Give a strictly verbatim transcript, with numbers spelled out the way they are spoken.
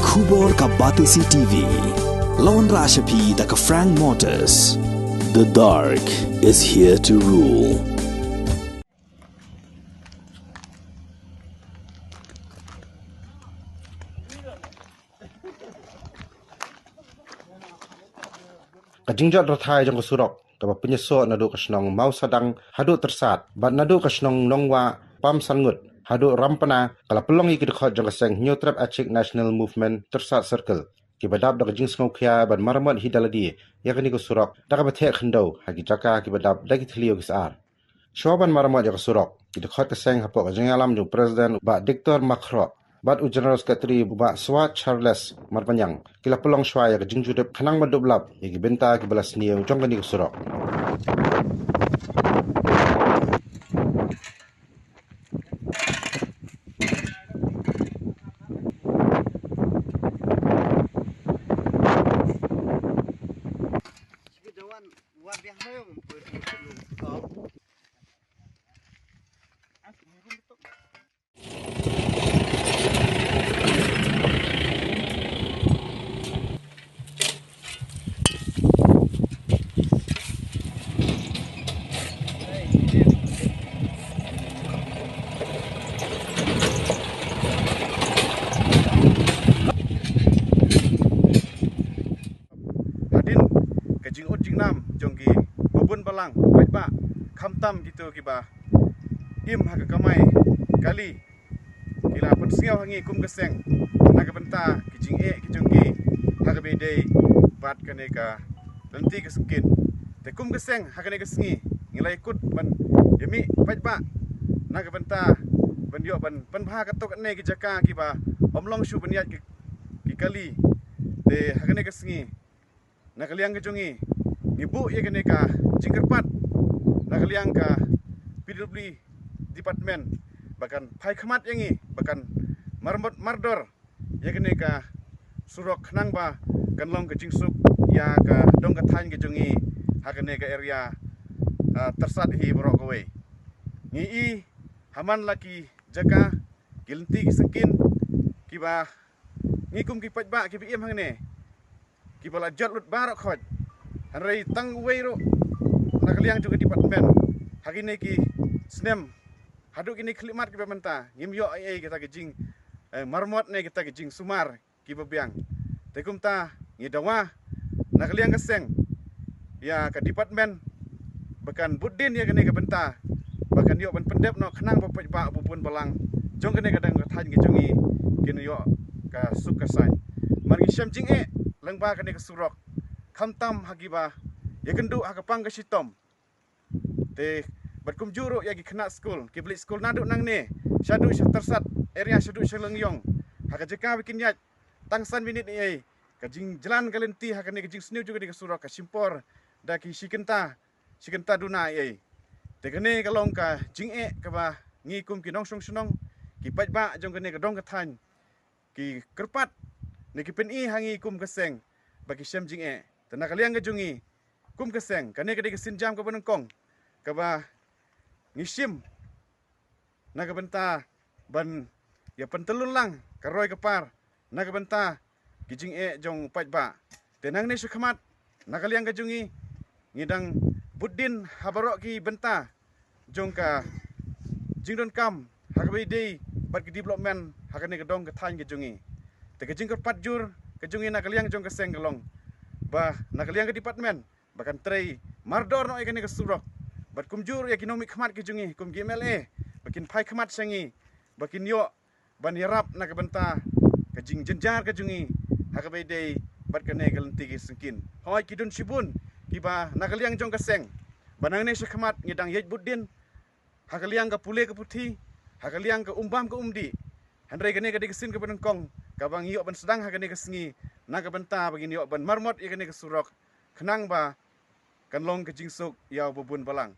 Khubor ka Batesi T V. Lawan Rashapi da ka Frank Motors. The dark is here to rule. Ka jingjot rathai jong ka surok kaba pynïasoh naduh ka shnong Mawsadang haduh Tyrsad, bad naduh ka shnong Nongwah Pamsanngut haduh Rampana, ka la pynlong ïa ki dkhot jong ka seng Hynñiewtrep Achik National Movement Tyrsad Circle, kiba dap da ka jingsngewkhia ban maramot hi da lade ïa kane ka surok da kaba theh khyndew ha ki jaka kiba dap da ki thylliej ki sar. Shuwa ban maramot ïa ka surok, ki dkhot ka seng hapoh ka jingïalam jong u President Bah Diktor Makhroh bad u General Secretary Bah Swat Charles Marpanyang, ki la pynlong shuwa ïa ka jingjurip khnang ban dup lap ïa ki bynta kiba la sniew jong kane ka surok. Hadien ka jingud jingnam jong ki babun balang, paidbah, khamtam kito kiba im ha ka kamai kali, ki la pynsngew ha ngi kum ka seng na ka bynta ki jingeh ki jong ki ha kaba ïadei bad kane ka lynti ka syngkien. Te kum ka seng ha kane ka sngi ngi la ïakut ban ïamih paidbah na ka bynta ban ïoh ban pynbha katto katne ki jaka kiba ym long shuh ban ïaid ki, ki kali. Te ha kane ka sngi na ka liang ka jong ngi, ngi buh ïa kane ka jingkyrpad na ka liang ka P W D Department ba kan phai khmat ïa ngi, ba kan maramot mardor ïa kane ka surok khnang ba kan long ka jingsuk ïa ka dong ka thaiñ ka jong ngi ha kane ka area, ah, Tyrsad hi baroh kawei. Ngi i ha man la ki jaka, ki lynti ki syngkien kiba ngi kum ki paidbah kiba im hangne kiba la jot lut baroh khoit. Hynrei tang uwei ruh na ka liang jong ka department ha kine ki snem haduh kine ki khyllipmat kiba mynta ngim ïoh ei ei kita ki jing, eh, maramot ne kita ki jingsumar kiba biang. Te kumta ngi dawa na ka liang ka seng ïa ka department ba kan bud dien ïa kane ka bynta, ba kan ïoh ban pyndep noh khnang ba paidbah babun balang jong kane ka dong ka thaiñ ka jong ngi kin ïoh ka suk ka saiñ. Mar ngi shem jingeh lyngba kane ka surok, khamtam ha kiba ïakynduh ha ka pang ka shitom. Te bad kumjuh ruh ïa ki khynnah skul kiba leit skul naduh nangne shaduh sha Tyrsad area, shaduh sha Lyngiong, ha ka jaka ba kin ïaid tang san minit ei ei, ka jingjlan ka lynti ha kane ka jingsniew jong kane ka surok ka shim por da ki shi kynta, shi kynta duna ei ei. Te kane ka long ka jingeh kaba ngi kum ki nongshong shnong, ki paidbah jong kane ka dong ka thaiñ, ki kyrpad ne ki pyni ha ngi kum ka seng ba ki shem jingeh. Te na ka liang ka jong ngi kum ka seng, kane ka dei ka sienjam kaba nyngkong kaba ngi shim na ka bynta ban ïa pyntyllun lang ka roi ka par na ka bynta ki jingeh jong paidbah. Te nangne shakhmat na ka liang ka jong ngi, ngi dang bud dien ha baroh ki bynta jong ka jingdonkam ha kaba ïadei bad ka development ha kane ka dong ka thaiñ ka jong ngi. Te ka jingkyrpad jur ka jong ngi na ka liang jong ka seng ka long ba na ka liang ka department ba kan trei mardor noh ïa kane ka surok, bad kumjuh ruh ïa ki nongmihkhmat ki jong ngi kum ki M L A ba kin phai khmat sha ngi ba kin ïoh ban ïarap na ka bynta ka jingjynjar ka jong ngi ha kaba ïadei bad kane ka lynti ka syngkien. Hooid, ki don shibun kiba na ka liang jong ka seng ba nangne shakhmat ngi dang ïaid bud dien ha ka liang ka pule ka puthi, ha ka liang ka um bam ka um dih. Hynrei kane ka dei ka sien kaba nyngkong kaba ngi ïoh ban sdang ha kane ka sngi na ka bynta ba ngin ïoh ban maramot ïa kane ka surok khnang ba kan long ka jingsuk ïa u babun balang.